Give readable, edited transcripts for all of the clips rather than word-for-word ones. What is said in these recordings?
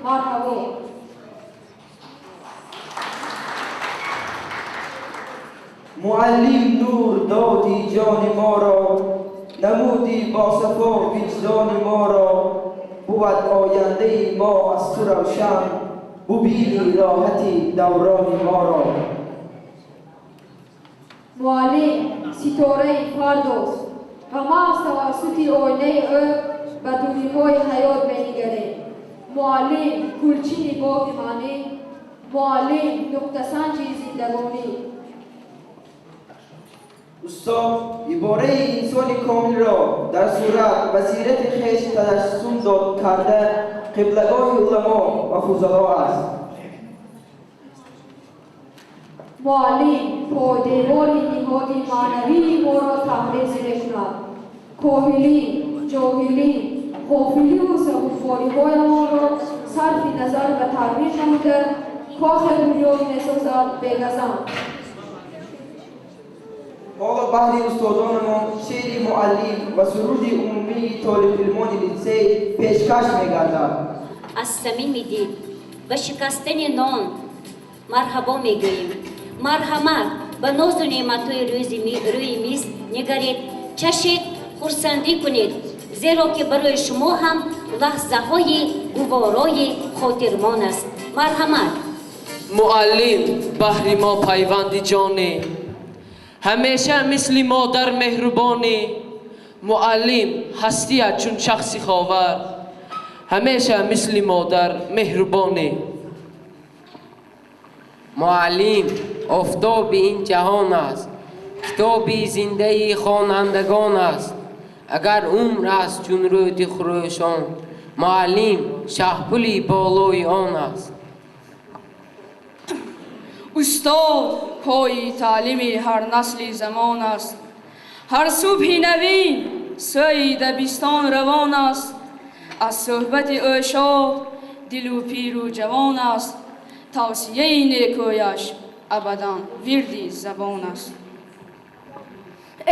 Марҳабо. Муаллим, нур доди ҷони моро, намуди бо сафо виҷдони моро. Бувад ояндаи мо аз ту равшан, бубини роҳати даврони моро. Муаллим ситораи фардост ва маҳз тавассути оинаи ӯ ба дуриҳои ҳаёт менигарем. Муаллим гулчини боғи маънӣ, муаллим нуқтасанҷи зиндагонӣ. Устод ибораи инсони комилро дар сурат ва сирати хеш таҷассум дод карда, қиблагоҳи уламо ва фузало аст. Муаллим пойдевори ниҳоди маънавии моро таҳриз мекунад. Коҳилӣ, ҷоҳилӣ, ғофилию сабуквориҳоямонро сарфи назар ва тармим намуда, кохе бунёд месозад бегазанд. Ҳоло баҳри устодонамон шеъри муаллим ва суруди умумии толибилмони литсей пешкаш мегардад. Аз самими дил ба шикастани нон марҳабо мегӯем. Марҳамат, ба нозу неъматҳои рӯи миз нигаред, чашед, хурсандӣ кунед, зеро ки барои шумо ҳам лаҳзаҳои гуворои хотирмон аст. Марҳамат. Муаллим баҳри мо пайванди ҷонӣ, ҳамеша мисли модар меҳрубонӣ. Муаллим ҳастият чун шахси ховар, ҳамеша мисли модар меҳрубонӣ. Муаллим офтоби ин ҷаҳон аст, китоби зиндаи хонандагон аст. Агар умр аст чун рӯди хурӯшон, муаллим шаҳпули болои он аст. Устод пои таълими ҳар насли замон аст. Ҳар субҳи навин сӯи дабистон равон аст. Аз суҳбати ӯ шод дилу пиру ҷавон аст. Тавсияи некӯяш абадан вирди забон аст.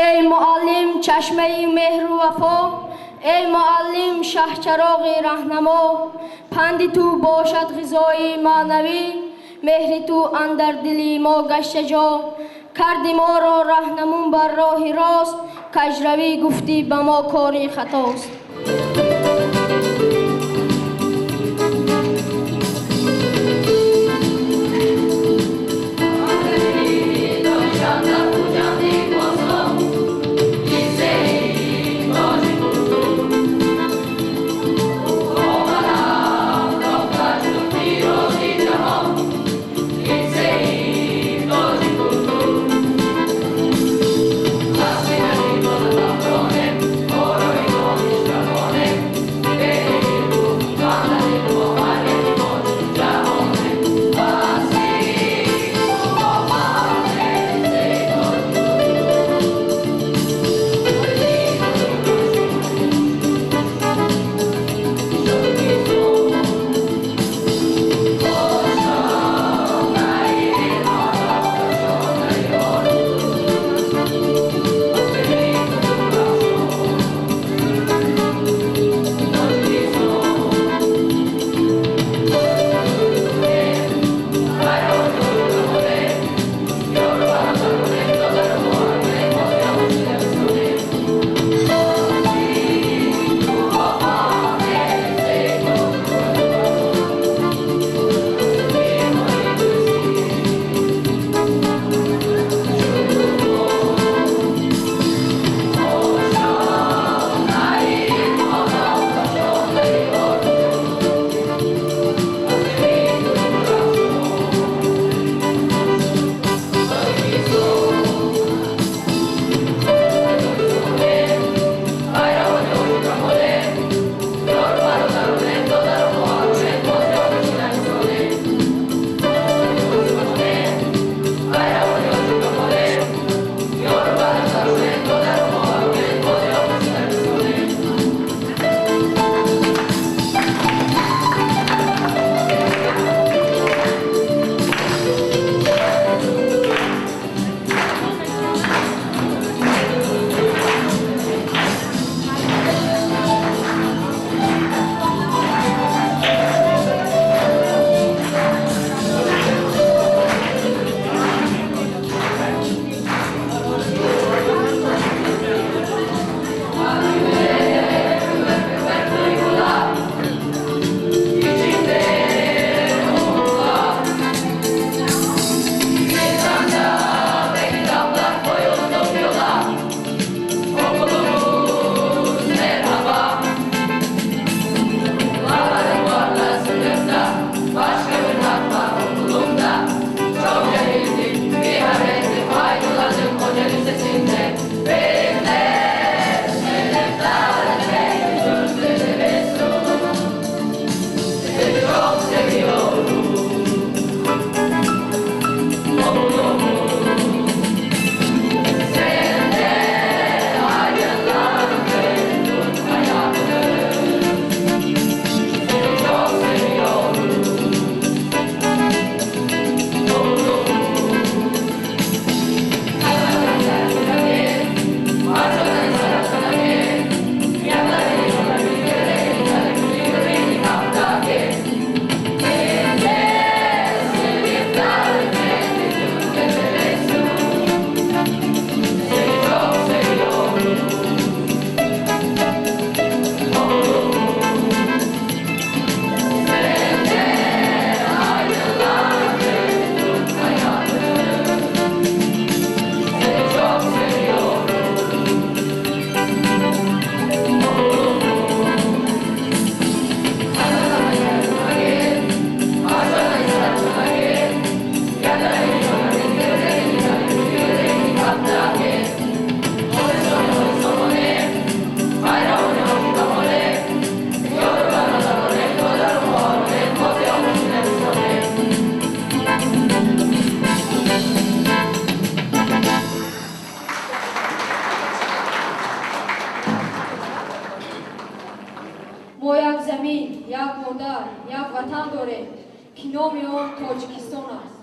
Эй муаллим, чашмаи меҳру вафо, эй муаллим, шаҳчароғи раҳнамо. Панди ту бошад ғизои маънавӣ, меҳри ту андар дили мо гашта ҷо. Карди моро раҳнамун бар роҳи рост, каҷравӣ гуфтӣ ба мо кори хатост. Як ватан дорем, ки номи он Тоҷикистон аст.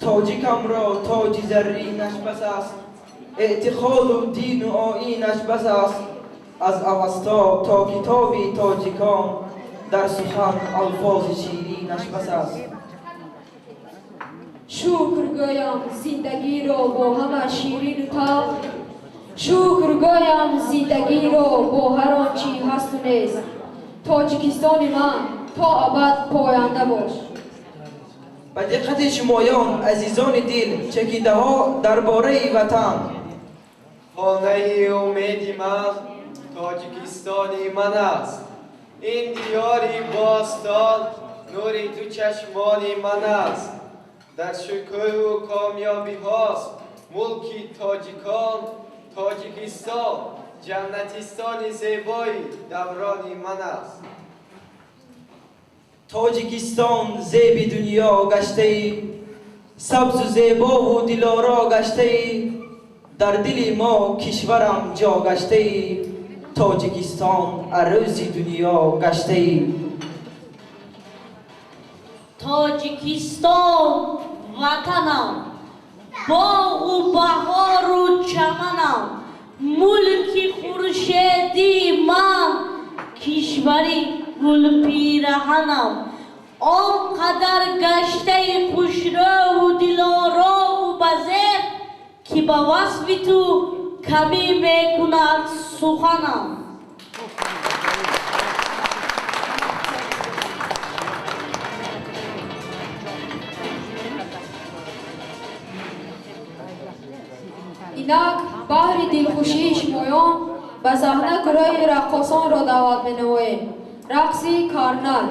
Тоҷикамро тоҷи зарринаш бас аст, эътиқоду дину оинаш бас аст. Аз Авасто то китоби тоҷикон, дар сухан алфози ширинаш бас аст. Шукр гӯям зиндагиро бо ҳама ширину талх, шукр гӯям зиндагиро бо ҳар он чӣ ҳасту нест. Тоҷикистони ман, то абад поянда бош. Ба диққати шумоён, азизони дил, чакидаҳо дар бораи ватан. Хонаи умеди ман Тоҷикистони ман аст. Ин диёри бостон нури ду чашмони ман аст. Дар шукӯҳу комёбиҳост мулки тоҷикон. Тоҷикистон ҷаннатистони зебои даврони ман аст. Тоҷикистон зеби дунё гаштаӣ, сабзу зебову дилоро гаштаӣ, дар дили мо кишварам ҷо гаштаӣ. Тоҷикистон арӯзи дунё гаштаӣ. Тоҷикистон ватанам, боғу баҳору чаманам, мулки хуршедии ман, кишвари гулпираҳанам. Он қадар гаштаи хушрӯву дилорову базеб, ки ба васфи ту камӣ мекунад суханам. Инак баҳри дилхушии шумоён ба саҳна гурӯҳи раққосонро даъват менамоем. Рақси карнай.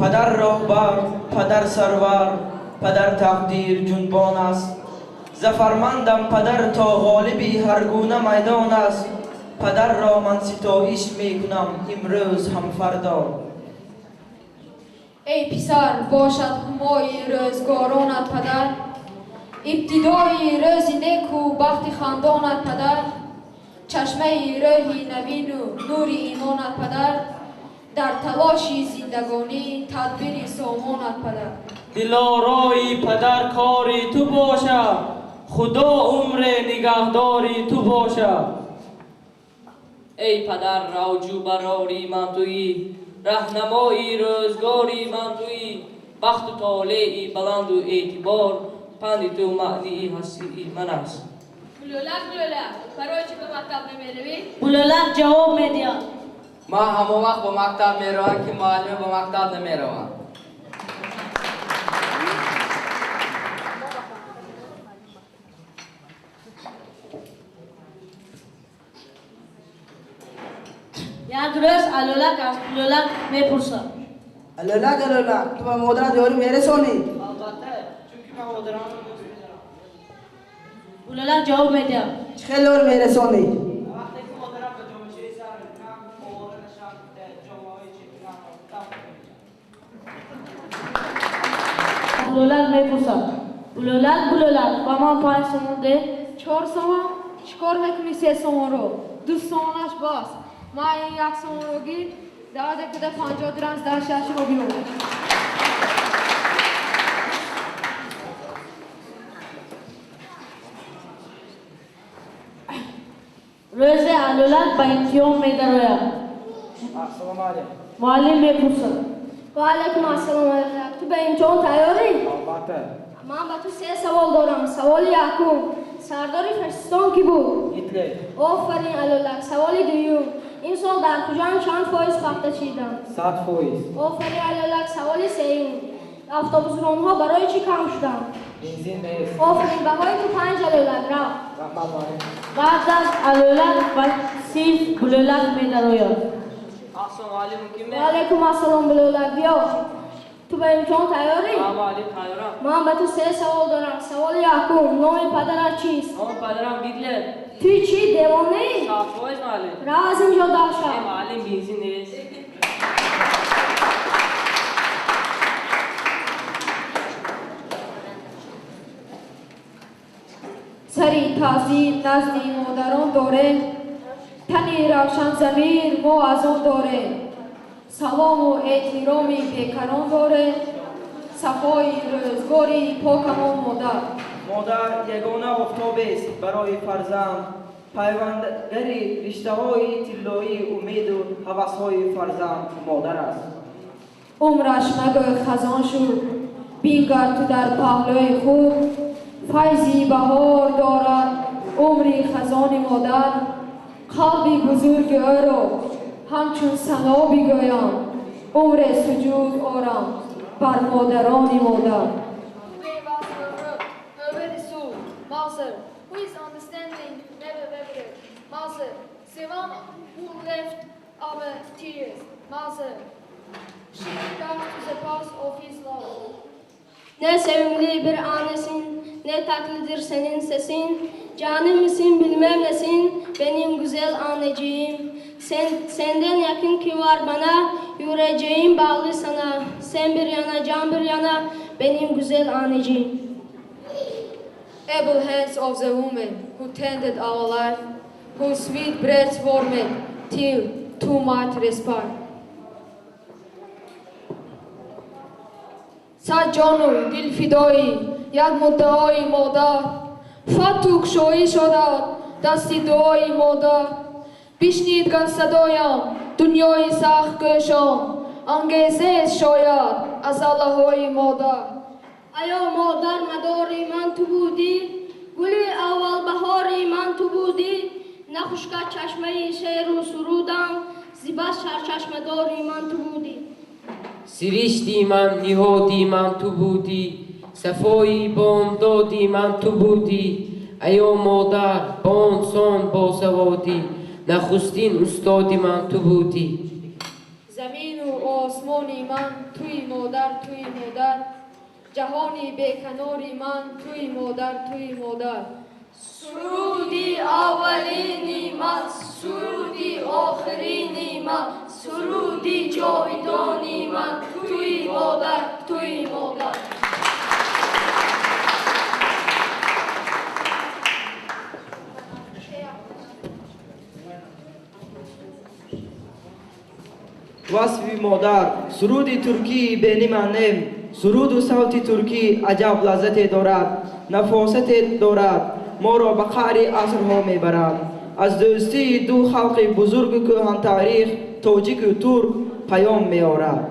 Падар роҳбар, падар сарвар, падар тақдир ҷунбон аст. Зафармандам падар то ғолиби ҳар гуна майдон аст. Падарро ман ситоиш мекунам имрӯз ҳам фардо. Эй писар, бошад ҳумои рӯзгоронат падар, ибтидои рӯзи неку бахти хандонат падар, чашмаи рӯҳи навину нури имонат падар, дар талоши зиндагонӣ тадбири сомонат падар. Дилорои падар кори ту бошад, Худо умре нигаҳдори ту бошад. Эй падар, равҷу барори ман туӣ, раҳнамои рӯзгори ман туӣ, бахту толеи баланду эътибор, панди ту маънии ҳастии ман аст. Гулӯлак, Гулӯлак, барои чӣ ба мактаб намеравӣ? Гулӯлак ҷавоб медиҳад: Ман ҳамон вақт ба мактаб меравам, ки муаллима ба мактаб намеравам. Як рӯз Алӯлак аз Гулӯлак мепурсад: Алӯлак, Алӯлак, ту ба модарат ёрӣ мерасонӣ? Албатта, чунки ман модарамро дӯст медорам. Гулӯлак ҷавоб медиҳад: Чӣ хел ёрӣ мерасонӣ? Вақте ки модарам ба ҷомашӯӣ сар мекунад, овора нашавам гуфта, ҷомаҳои чиркинамро дафн мекунам. Гулӯлак мепурсад: Гулӯлак, Гулӯлак, ба ман 5 сомон деҳ. 4 сомон? Чӣ кор мекунӣ 3 сомонро? 2 сомонаш бас. Ман ин 1 сомонро гир, давада куда 50 дирам дар шашро биёр. Рӯзе Алӯлак ба имтиҳон медарояд. Ассалому алайкум. Муаллим мепурсад: Ва алайкум ассалом, Алӯлак. Ту ба имтиҳон тайёрӣ? Албатта. Ман ба ту се савол дорам. Саволи якум: сардори фашистон кӣ буд? Гитлер. Офарин, Алӯлак. Саволи дуюм: имсол дар Хуҷанд чанд фоиз пахта чиданд? 100%. Офарин, Алӯлак. Саволи сеюм: автобусронҳо барои чӣ кам шуданд? Бензин нест. Офарин, баҳои ту 5, Алӯлак. Рафт. Раҳмат, муаллим. Баъд аз Алӯлак ба синф Гулӯлак медарояд. Ассалому алайкум, мумкин? Ва алайкум ассалом, Гулӯлак, биё. Ту ба имтиҳон тайёрӣ? Ҳа, муаллим, тайёрам. Ман ба ту се савол дорам. Саволи якум: номи падарат чист? Номи падарам Гитлер. Ту чӣ, девонаӣ? 100%, муаллим. Рав, аз ин ҷо дар шав. Э, муаллим, бензин нест. Сари таъзим назди модарон дорем, тани равшанзамир мо аз он дорем, салому эҳтироми бекарон дорем, сафои рӯзгори покамон модар. Модар ягона офтобест барои фарзанд, пайвандагари риштаҳои тиллоии умеду ҳавасҳои фарзанд модар аст. Умраш магӯй хазон шуд, бингар ту дар паҳлӯи худ, файзи баҳор дорад умри хазони модар. Қалби бузурги ӯро ҳамчун сано бигӯям, умре суҷуд орам бар модарони модар. Mother, who is understanding never wavered. Mother, the one who left our tears. Mother, she guides to the path of his love. Ne sevimli bir annesin, ne tatlıdır senin sesin. Canım mısın bilmem nesin, benim güzel anneciğim. Sen, senden yakın ki var bana, yüreğim bağlı sana. Sen bir yana, can bir yana, benim güzel anneciğim. Able hands of the woman who tended our life, whose sweet breath warmed till to might respire. Сад ҷону дил фидои як муддаои модар, фатҳу кушоӣ шодад дасти дуои модар. Бишнид ган садоям дунёи сахтгӯшон, ангезест шояд аз аллаҳои модар. Аё модар, мадори ман ту будӣ, гули аввал баҳори ман ту будӣ. Нахушка чашмаи шеъру сурудам, зибас сарчашмадори ман ту будӣ. Сиришти ман, ниҳоди ман ту будӣ, сафои бомдоди ман ту будӣ. Аё модар, бо инсон босаводӣ, нахустин устоди ман ту будӣ. Замину осмони ман туи модар, туи модар, ҷаҳони беканори ман туи модар, туи модар. Суруди аввалини ман, суруди охирини ман, суруди ҷовидони ман туи модар, туи модар. Васфи модар. Суруди туркии бениманем. Суруду савти туркӣ аҷаб лаззате дорад, нафосате дорад, моро ба қаъри асрҳо мебарад. Аз дӯстии ду халқи бузургу кӯҳантаърих, тоҷику турк, паём меорад.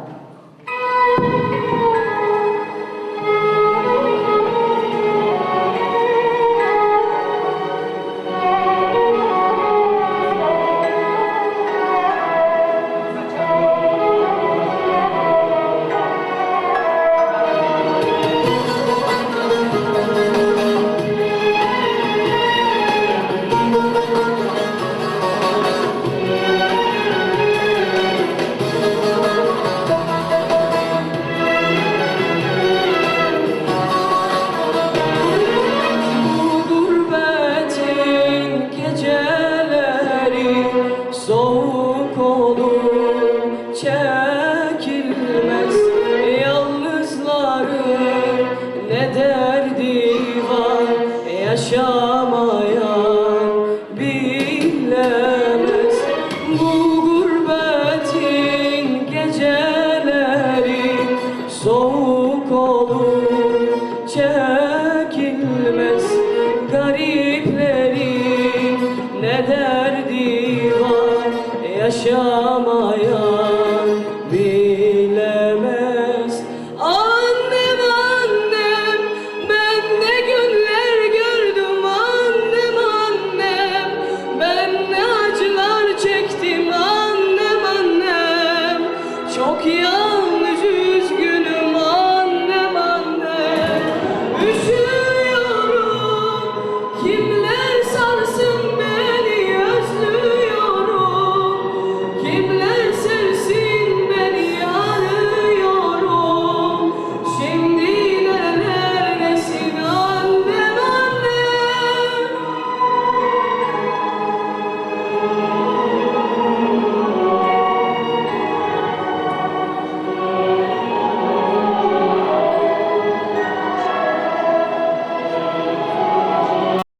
Gariplerin ne derdi var, yaşamayan.